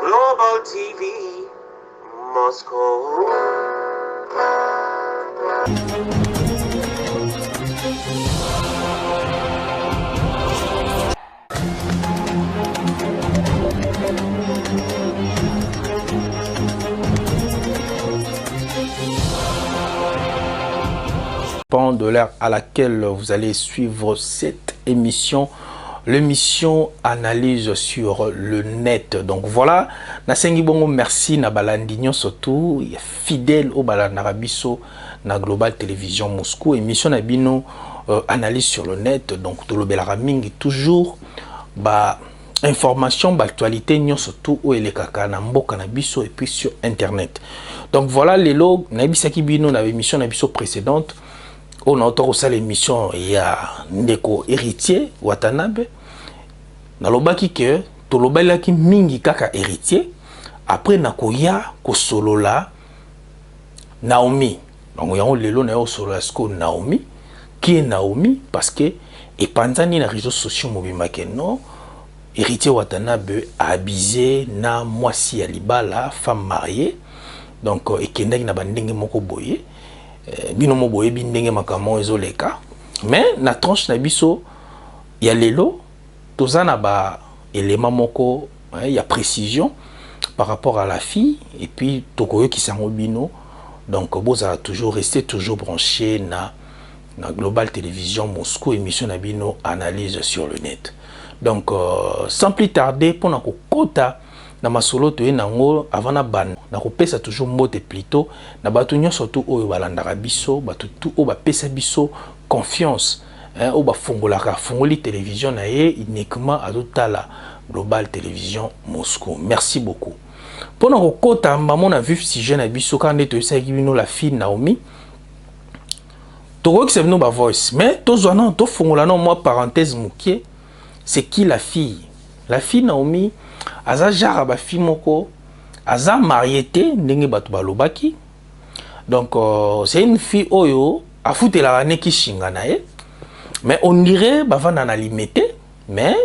Global TV, Moscow. De l'heure à laquelle vous allez suivre cette émission, l'émission Analyse sur le net. Donc voilà, nasengi bongo merci na balandi surtout fidèle au balandaka biso na Global Télévision Moscou, émission na bino Analyse sur le net. Donc tolobelaka mingi toujours ba information, ba actualité nyonso tout oyo elekaka na mboka na biso et puis sur internet. Donc voilà, lelo nayebisaki bino na émission na biso précédente oyo nauta kosala, émission ya ndeko Héritier Watanabe, nalobaki ke tolobelaki mingi kaka Héritier. Après nakoya kosolola Naomi. Donc yango lelo naye kosolola sikoyo Naomi. Qui est Naomi? Parce que epanzani na réseaux sociaux mobimba ke non, Héritier Watanabe abusé na mwasi ya libala, femme mariée. Donc ekendaki na bandenge moko boye, bino mo boyebi ndenge makambo ezoleka. Mais na tranche na biso ya lelo, toza na ba élément moko ya précision par rapport à la fille et puis tokoyokisa yango bino. Donc bozala toujours, rester toujours branché na Global Télévision Moscou, émission na bino Analyse sur le net. Donc sans plus tarder, mpona kokota na masolo toye nango, avant na banda, nakopesa toujours mbote plutôt na bato nyonso tu oyo balandaka biso, bato tu oyo bapesa biso confiance, oyo bafungolaka, afungoli télévision na ye uniquement azotala Global Télévision Moscou. Merci beaucoup. Mpona kokota mbamo na vif sujet na biso, kaka nde toyebisaki bino, la fille Naomi, tokokisa bino bavoice, mais tozwa nano, tofongola nano mwa parenthèse mokie. C'est qui la fille? La fille Naomi aza genre ya bafille moko aza marié te ndenge bato balobaki. Donc c'est une fille oyo afutelaka ne kishinga na ye, mais on dirait bavanda na Limete. Mais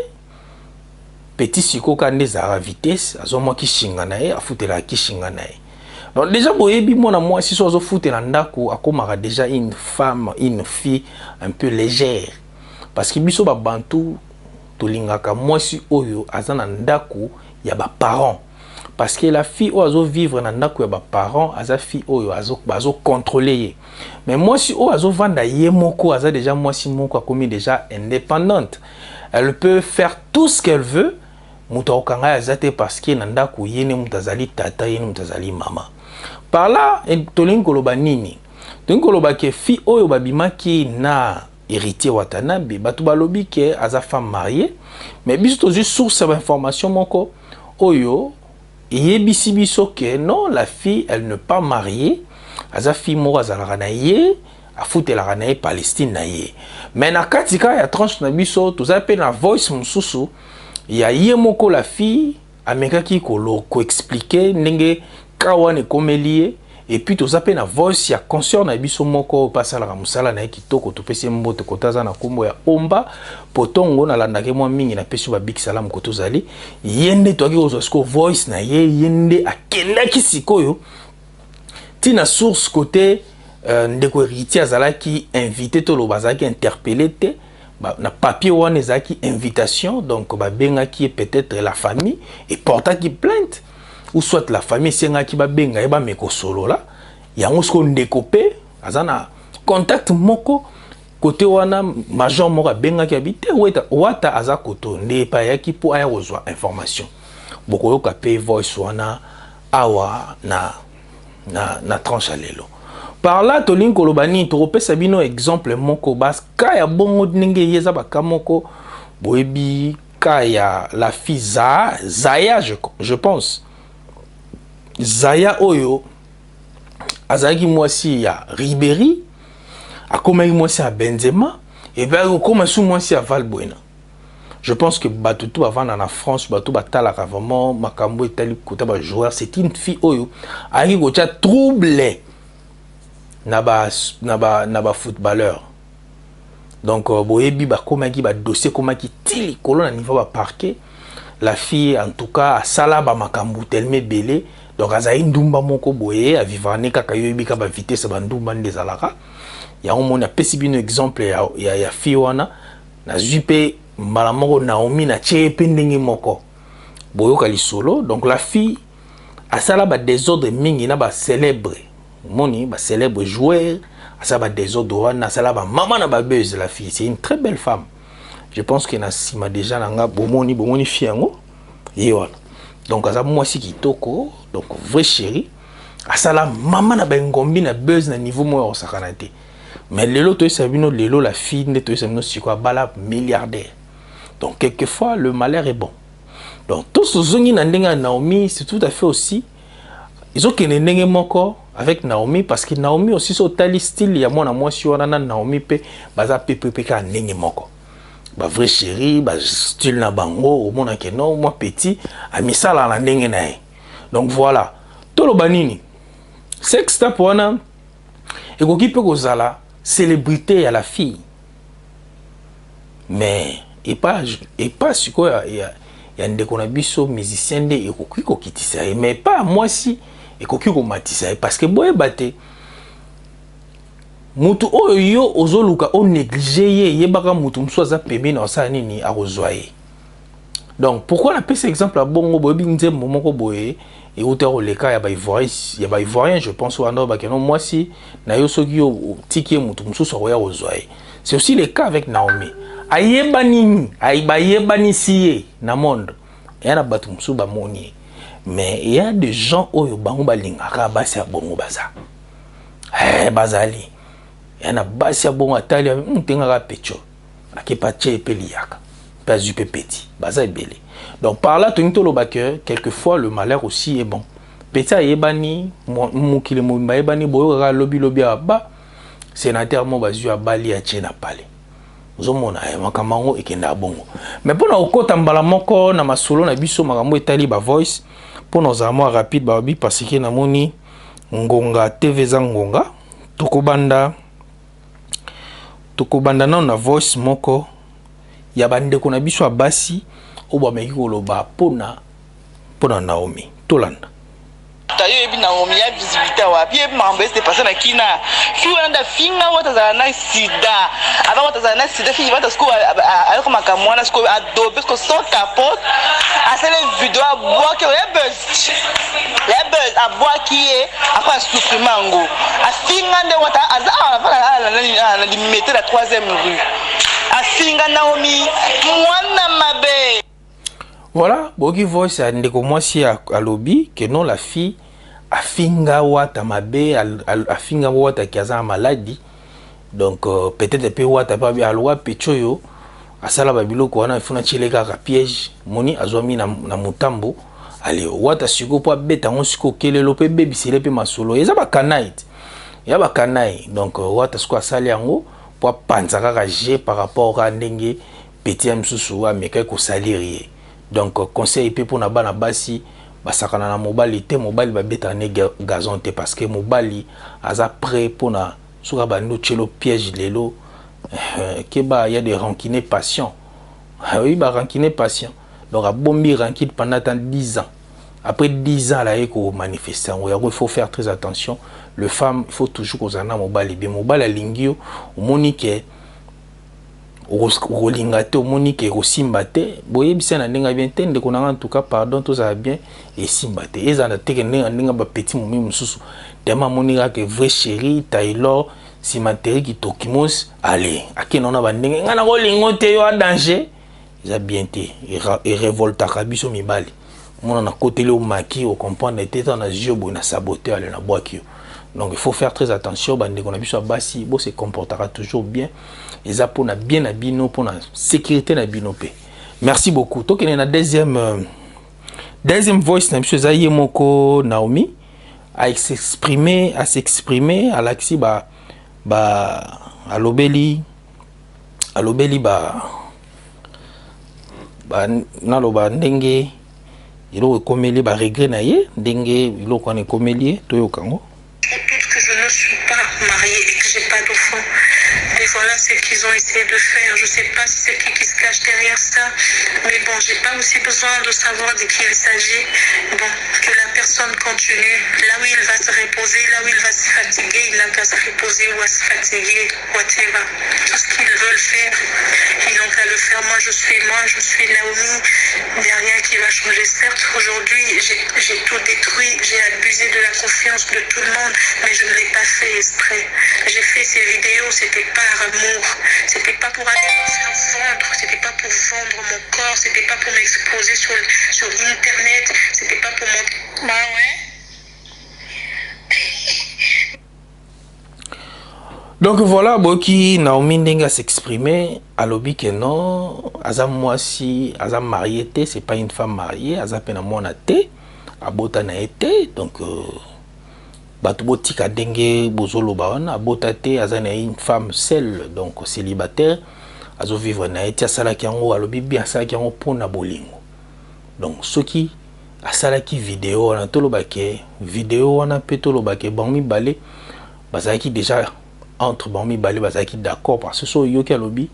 petit sikoyo kaka nde ezalaka vitesse, azwa mwa kishinga na ye, afutelaka kishinga na ye. Donc déjà boyebi, mwana mwasi so azofutela ndako, akomaka déjà une femme, une fille un peu légère, parce que biso babantu tolingaka mwasi oyo aza na ndako ya baparent, parce que la fille oyo azovivre na ndako ya baparent aza fille oyo bazocontrôle ye. Mais mwasi oyo azovanda ye moko aza déjà mwasi moko akomi déjà indépendante, elle peut faire tout ce qu'elle veut, moto akokanga ye aza te, parce que na ndako ye nde moto azali tata, ye nde moto azali mama. Par là tolingi koloba nini? Tolingi koloba ke fille oyo babimaki na Héritier Watanabe, bato balobi ke aza femme mariée, mais biso tozwi source ya bainformation moko oyo eyebisi biso ke non, la fille, elle n'est pas mariée, aza fille moko azalaka na ye, afutelaka na ye Palestine na ye. Mais na kati kaka ya tranche na biso, toza mpe na voice mosusu ya ye moko la fille amekaki koexpliquer ndenge ka wana ekomeli ye. Et puis toza mpe na voice ya consœur na biso moko oyo mpe asalaka mosala na ye kitoko, topesi ye mbote kote aza na nkombo ya Omba Potongo. Nalandaki mwa mingi, napesi yo babiki salamu kote ozali. Ye nde toyaki kozwa sikoyo voice na ye, ye nde akendaki sikoyo ntina source kote ndeko Héritier azalaki invité, toloba azalaki interpellé te na papier wana ezalaki invitation. Donc babengaki ye, peut-être la famille eportaki plainte ou soit la famille esengaki babenga ye, bameka kosolola yango. Sikoyo ndeko mpe aza na contact moko kote wana, major moko abengaki abi te, Wata aza koto nde epai ayaki mpo aya kozwa information. Bokoyoka mpe voice wana awa na tranche ya lelo. Par là tolingi koloba nini? Tokopesa bino exemple moko, baka ya bongo ndenge ye eza baka moko boyebi ka ya la fille Zaya, je pense Zaya oyo azalaki mwasi ya Ribéry, akomaki mwasi ya Benzema et puis akokoma su mwasi ya Valbuena. Je pense que bato tu bavanda na France, bato batalaka vraiment makambo etali kota bajoueur. C'est une fille oyo ayaki kotia trouble na bafootballeur. Donc boyebi, bakomaki badossier ekomaki ti likolo na niveau baparquet. La fille, en tout cas, asala bamakambo tellement ebele. Donc azali ndumba moko boye, avivre ne kaka. Yo yebi ka bavitesse, bandumba nde ezalaka yango. Moni apesi bino exemple ya fille wana. Nazwi mpe mbala moko Naomi, natie ye mpe ndenge moko. Boyoka lisolo. Donc la fille asala badésordre mingi na bacélèbre, moni bacélèbre joueur. Asala badésordre wana, asala bamama na babuzz. La fille, c'est une très belle femme. Je pense que na nsima déjà na nga bomoni, bomoni fille yango, ye wana. Donc aza mwasi kitoko, donc vrai chéri. Asala mama na bengombi na buzz na niveau moko ya kosakana te. Mais lelo toyesa bino, lelo la fille nde toyesa bino sikoyo, abala milliardaire. Donc quelquefois, le malheur est bon. Donc tozongi na ndenge ya Naomi, c'est tout à fait aussi, ezokende ndenge moko avec Naomi, parce que Naomi aussi, so otali style ya mwana mwasi wana na Naomi mpe, baza pepepe kaka ndenge moko, bavrai chéri, bastyle na bango. Omonake no mwa petit amisala na ndenge na ye. Donc voilà, toloba nini? Sextape wana ekoki mpe kozala célébrité ya la fille, mais epa sikoyo ya ndeko na biso musicien nde ekoki kokitisa ye, mais epa ya mwasi ekoki komatisa ye, parce que boyeba te, mutu oyo yo ozoluka onéglige ye, yebaka mutu mosusu aza pembeni, osala nini? Akozwa ye. Donc pourquoi napesa exemple ya bongo? Boyebi nzembo moko boye euta koleka ya baivoirien, je pense, wana bakeno mwasi na yo, soki yo otiki ye, mutu mosusu akoya kozwa ye. C'est aussi le cas avec Naomi. Ayeba nini? Bayebanisi ye na monde, eya na bato mosusu bamoni ye, mais eya de gens oyo bango balingaka basi ya bongo. Baza bazali ya na basi ya bongo. Atali ntengaka pecho, akepa tie epe liyaka mpe azwi mpe petit. Baza ebele. Donc par là tolingi toloba que quelquefois, le malheur aussi est bon. Petit ayebani, mokili mobimba ayebani. Boyokaka lobilobi awa ba sénateur mo bazwi, abali, atie na pale. Ozomona makambo yango ekendaka bongo. Mais mpona kokɔta mbala moko na masolo na biso, makambo etali bavoice, mpona ozala mwa rapide, bababi, parce que namoni ngonga TV eza ngonga. Tokobanda nano na voice moko ya bandeko na biso ya basi oyo bameki koloba mpona Naomi. Tolanda. Yo yebi Naomi ya visibilité wapi? Yebi makambo ese passé na kina. Fi wana nde afinga wata, azala na sida avant. Wata azala na sida. Fi wata sikoyo ayoka makambo wana, sikoyo adobe, sikoyo sans capote, asali video, abwaki ya buzz, ya buzz, abwaki ye. Après asupprime yango. Afinga nde wata aza na Limete, na troisième rue. Afinga Naomi mwana mabe. Voilà, boyoki voice ya ndeko mwasi. Alobi ke non, la fille afinga wata mabe, afinga wata ki aza na maladi. Donc peut-être mpe wata mpe aloba peti oyo asala babiloko wana, ifuna tiele kaka piège. Moni azwami na motambo. Ale wata sikoyo mpo abeta yango sikoyo kelelo mpe ebebisele mpe masolo. Eza bakanai te, ya bakanai. Donc wata sikoyo asali yango mpo apanza kaka g par rapport kaka ndenge petit ya mosusu amekaki kosalir ye. Donc conseil mpe mpona bana basi: basakana na mobali te. Mobali babetaka ne gazon te, parce que mobali aza prêt mpona soki abandi otielo piège lelo. Keba, ya des rancuniers patients. Oui, barancunier patient. Donc abombi rancune pendant tant 10 ans, après 10 ans alaye komanifeste yango. Yango, il faut faire très attention, le femme. Il faut toujours kozala na mobali bien. Mobali alingi yo, omoni ke okolinga te, omoni ke ekosimba te, boyebisa na ndenge bien te: "Ndeko na nga, en tout cas pardon, tozala bien, esimba te." Ezala teke ndenge ndenge bapetit momi mosusu tema, amoni kaka vrai chéri Taylor cimenterie kitokimos, ale akende na bandenge: "Ngai nakolingo te, yo a danger." Eza bien te, erevoltaka biso mibali. Omona nakoteli, omaki ocomprendre te, ta na zio boye na sabote, ale nabwaki yo. Donc il faut faire très attention, bandeko na biso ya basi. Bose comportaka toujours bien, eza mpona bien na bino, mpona sécurité na bino mpe. Merci beaucoup. Tokende na deuxième voice na biso. Eza ye moko Naomi as'exprime, as'exprime, alakisi ba alobeli ba naloba ndenge eloko ekomeli, baregret na ye, ndenge eloko wana ekomeli ye. Toyoka yango. Que je ne suis pas mariée et que j'ai pas d'enfant. Et voilà ce qu'ils ont essayé de faire. Je sais pas si c'est qui qui se cache derrière ça. ça. Mais bon, j'ai pas aussi besoin de savoir de qui il s'agit. Bon, que la personne continue. Là où il va se reposer, là où il va se fatiguer, il n'a qu'à se reposer ou à se fatiguer, whatever. Tout ce qu'ils veulent faire, ils n'ont qu'à le faire. Moi, je suis moi, je suis Naomi. Il n'y a rien qui va changer. Certes, aujourd'hui, j'ai tout détruit, j'ai abusé de la confiance de tout le monde, mais je ne l'ai pas fait exprès. J'ai fait ces vidéos, c'était par amour. C'était pas pour aller me faire vendre, c'était pas pour vendre mon corps, c'était pas pour m'exposer sur internet, c'était pas pour mon... Bah ouais. Donc voilà, boki Naomi ndenge s'exprimer, alobi que non, aza mwasi, aza marié te, c'est pas une femme mariée, aza pe na mwana te, abota na ye te, donc bato botika ndenge bozoloba wana, abota te, aza na ye une femme seule, donc célibataire, azo vivre na ye ti asalaki yango, alobi bien asalaki yango mpona bolingo. Donc soki asalaki video wana, toloba ke video wana mpe toloba ke bango mibale bazalaki déjà entre bango mibale bazalaki d'accord, parce que so oyoki alobi,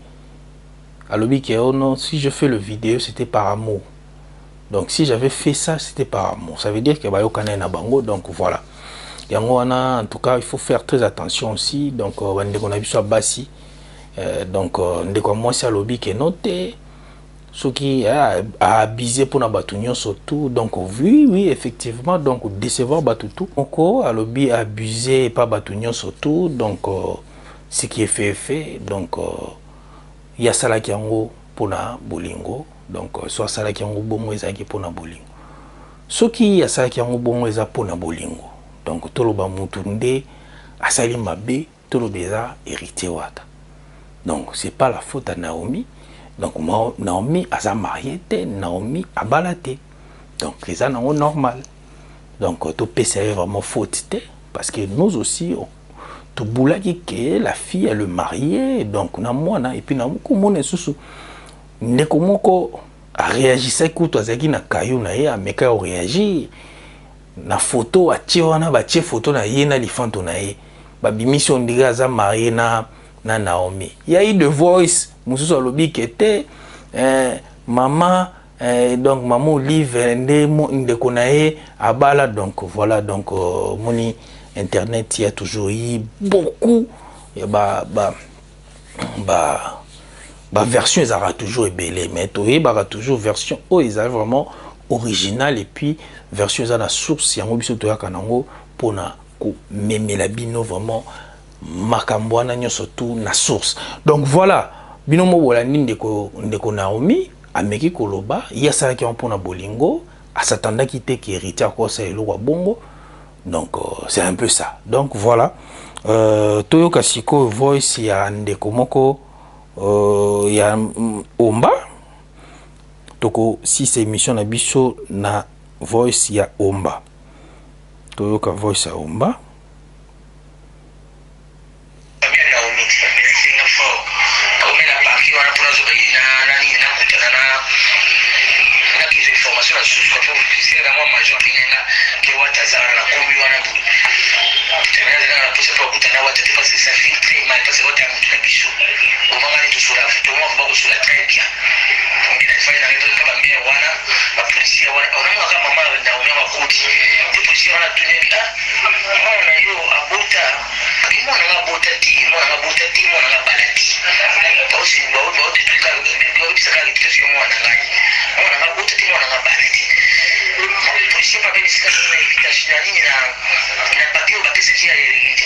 alobi ke oh non, si je fais le vidéo c'était par amour, donc si j'avais fait ça c'était par amour, ça veut dire que bayokana na bango. Donc voilà, yango wana, en tout cas il faut faire très attention aussi. Donc bandeko na biso ya basi, donc ndeko ya mwasi alobi ke no te, soki aabuse mpona bato nyonso tout. Donc oui, oui, effectivement, donc décevoir bato tout moko, alobi abuse epa bato nyonso tout. Donc ce qui est fait est fait. Donc ye asalaki yango mpona bolingo. Donc so asalaki yango bongo ezalaki mpona bolingo, soki asalaki yango bongo eza mpona bolingo. Donc toloba mutu nde asali mabe, toloba eza héritier Wata. Donc c'est pas la faute à Naomi. Donc Naomi aza marié te, Naomi abala te, donc eza nango normal. Donc topesa ye vraiment faute te, parce que nous aussi tobulaki ke la fille elle est mariée, donc na mwana. Et puis na komona lisusu ndeko moko aréagisaki kutu, azalaki na kayo na ye, ameka ya koréagir na photo atie wana, batie photo na ye na lifanto na ye, babimisi on dirait aza marié na Naomi. Ya eu de voice mosusu alobi ke te, mama, donc mama Olive nde ndeko na ye abala. Donc voilà, donc moni internet, il y a toujours eu beaucoup ya ba version, ezalaka toujours ebele, mais toyebaka toujours version oyo ezali vraiment original, et puis version eza na source yango biso toyaka nango mpona komemela bino vraiment makambo wana nyonso tu na source. Donc voilà, bino mo bolandi ndeko Naomi ameki koloba, ye asalaki yango mpona bolingo, asatandaki te ke héritier akosala eloko ya bongo. Donc c'est un peu ça. Donc voilà, toyoka sikoyo voice ya ndeko moko ya Omba. Tokosisa émission na biso na voice ya Omba. Toyoka voice ya Omba. Naomi senga fort akomi na parki wana mpona azoba na nini, nakutana na nakizo information na susu po senga mwa major abengai nga ke Wata azala na komi wana boye. Azalaka na posa mpo akutana Wata te, parce que ça fait très mal, parce que Wata ya motu na biso omanga nini, tosola toma bakosola très bien. Ongi na efali na ngai bamare wana, bapolisier wana, onamonaka mama Naomi akoti te, policier wana atuni: "Ah, mwana na yo abota?" Abi: "Mwana nga abota te, mwana nga abota te, mwana nga abala te." Baobisaka réputation ya mwana ngai: "Mwana nga abota te, mwana nga abala te." Policier mpe esika na invitation na nini, na papier oyo bapesaki ya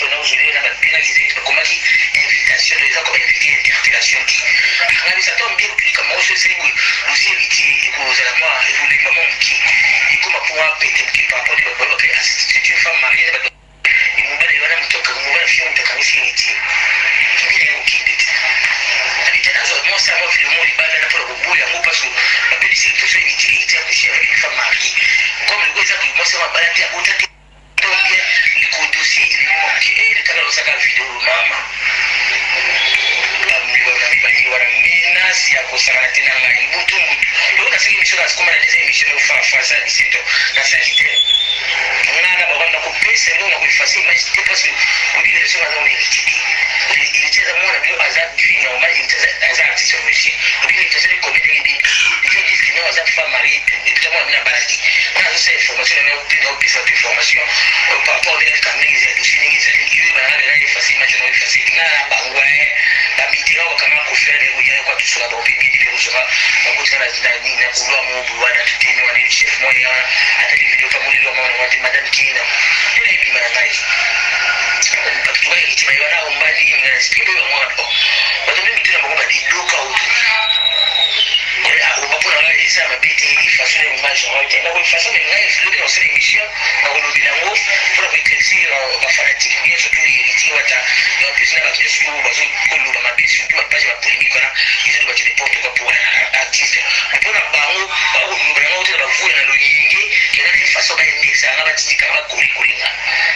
naozolele na bapenaki, bakomaki invitation, eza comme invité, interpellation te. Nga bisa to mbie likambo oso esali boye, dossier héritier ekozala mwa ekolemba mwa moke, ekoma mpo mwa pete moke par rapport te balobaka c'est une femme mariée. Bato mobali wana, moto mobali fio, moto akangisi héritier mbina ye kokende te. Abita nazwa mwasi yango filemo libanda na mpona koboya yango, parce que babebisi réputation héritier. Héritier akouché avec une femme mariée, comme loko eza boye, mwasi yango abala te, abota te. Donc bien liko dossier elemi mwa moke e lekaka losaka video mama baye wana, menace ya kosakana te na ngai mbutu mbutu. Loko nasaki émission, nasikoma na deuxième émission no français ya 17 nasaki te, nga na bango nakopesa eloko na koeffacer image te, parce que obi relation aza na héritier te. Héritier aza mwana bino, aza vie normal, héritier aza artiste musicien. Obi réputation ekomi ndenge ebebi. information na opesa bato information par rapport ndenge likambo ndenge ezali, dossier ndenge ezali. Yo oyeba nanga bena efface image na efface nga na bango bamitera bakanga kofere de koya kwa tusoka bango mpe bini mpe kozwaka bakotika na couloir moko boye wana tutemi wana chef moko ye wana atali video mpe amoni eloko moko na te madame Kina mpe na ebima na ngai bato toka héritier baye wana ombali ngai na esprit mpe bango wana bato nde mituna bango badedoka oto omba mpo na ngai eza mabe te efface na image yango te nako efface me ngai lobi na kosala émission nakolobela yango mpona koéclaircir bafanatique bien, surtout Héritier Wata, et en plus na bato nyonso oyo bazokoloba mabe, surtout bapage ya bapolémique wana ezoloba tu n'importe quoi pour artiste. Mais mpona bango bakoloba yango te na bavoya na loyenge eza na façon baindexaka, batindikaka, bakoli kolinga,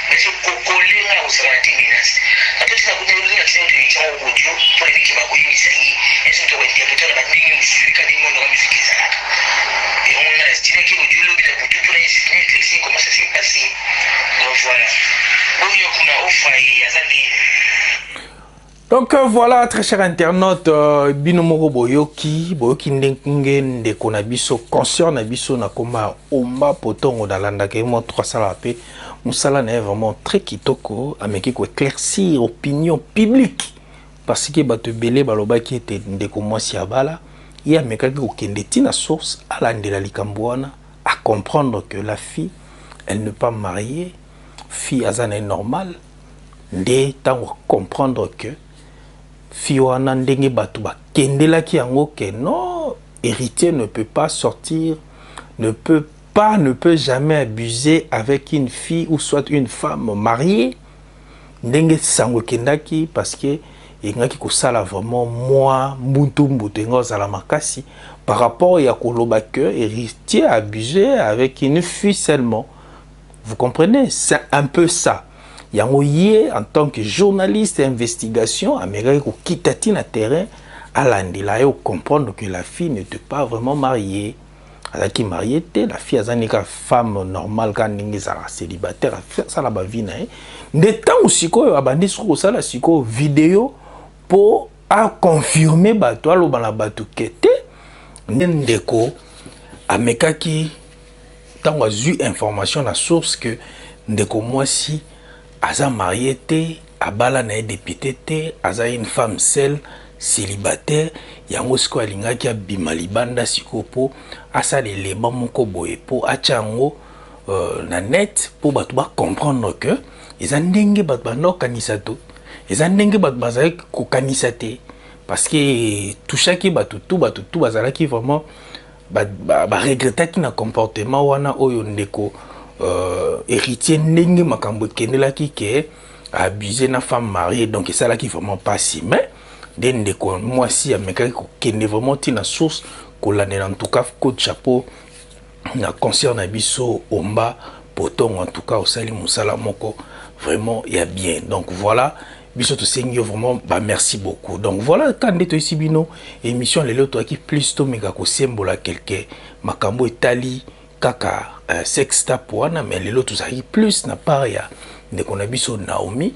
mais so kokolenga ya kosakana te menace atosi na kuna na tina toyeti yango audio mpona ebiki bakoyebisa ye esi moto akointerprete na bandenge mosusu ekani mondoka musique ezalaka yango nga natinaki audio lobi na butu mpona éclaircir comment ça s'est passé. Donc voilà, bonyo kuna ofa ye aza ndenge. Donc voilà, très cher internaute, bino moko boyoki, boyoki ndenge ndeko na biso, conscient na biso na koma Omba Potongo nalandaka ye mwa trois mpe mosala na ye vraiment très kitoko, ameki koéclaircir opinion publique parce que bato ebele balobaki ete ndeko mwasi abala. Ye amekaki kokende ntina source, alandela likambo wana, acomprendre que la fille, elle n'est pas mariée, fille aza na ye normal. Nde ntango comprendre que fille wana, ndenge bato bakendelaki yango ke non, héritier ne peut pas sortir, ne peut pas, ne peut jamais abuser avec une fille ou soit une femme mariée, ndenge sango ekendaki, parce que engaki kosala vraiment mwa mbuntu mbutu enga ozala makasi par rapport ya koloba que héritier abusé avec une fille seulement. Vous comprenez, c'est un peu ça. Yango ye, en tant que journaliste investigation, amekaki kokita ntina terrain, alandela ye, comprendre que la fille n'était pas vraiment mariée, azalaki marié te. La fille aza nika femme normale kaka ndenge ezalaka, célibataire, asala bavie na ye. Nde ntango sikoyo abandi soki kosala sikoyo video mpo aconfirme bato, aloba na bato ke te. Nde ndeko amekaki, ntango azwi information na source ke ndeko mwasi aza marié te, abala na ye député te, aza une femme seule, célibataire, yango sikoyo alingaki abima libanda sikoyo mpo asala elema moko boye mpo atya yango na net mpo bato bacomprendre ke eza ndenge bato banda kokanisa to eza ndenge bato bazalaki kokanisa te, parce que touchaki bato tu, bato tu bazalaki vraiment baregretaki ba, ba na comportement wana oyo ndeko héritier, ndenge makambo ekendelaki ke abuse na femme mariée. Donc esalaki vraiment mpasi. Mais nde ndeko mwasi amekaki kokende vraiment ntina source, kolandela. En tout cas, coup de chapeau na concert na biso Omba Potongo. En tout cas, osali mosala moko vraiment ya bien. Donc voilà, biso tosengi yo vraiment ba merci beaucoup. Donc voilà, ka nde toyesi bino émission lelo, toyaki plus tomeka kosembola quelque makambo etali kaka sextape wana, mais lelo tozalaki plus na part ya ndeko na biso Naomi.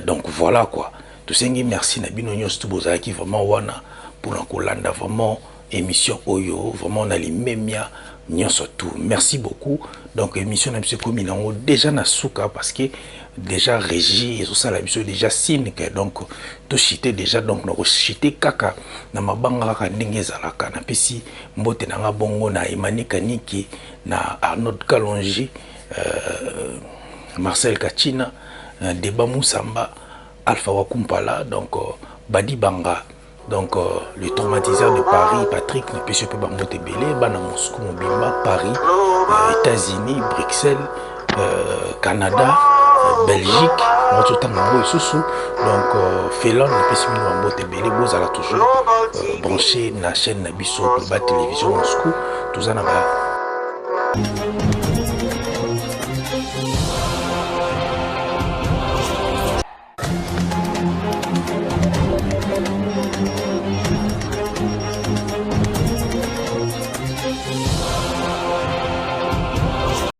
Donc voilà quoi, tosengi merci na bino nyonso to bozalaki vraiment wana mpona kolanda vraiment émission oyo vraiment na limemia nyonso tout. Merci beaucoup. Donc émission na biso ekomi nango déjà na suka, parce que déjà régie ezosala biso déjà signe que donc toshite déjà. Donc nakoshite kaka na mabanga kaka ndenge ezalaka. Napesi mbote na nga bongo na Emani Kaniki, na Arnaud Kalongi, Marcel Kachina, Deba Musamba, Alpha Wakumpala, donc Badi Banga, donc le traumatiseur de Paris, Patrick. Napesi mpe bambote ebele, bana Moscou mobimba, Paris, États-Unis, Bruxelles, Canada, Belgique, naototanga yango lisusu, donc Finlande. Napesi bino bambote ebele. Bozala toujours branché na chaîne na biso Global Télévision Moscou. Toza na ba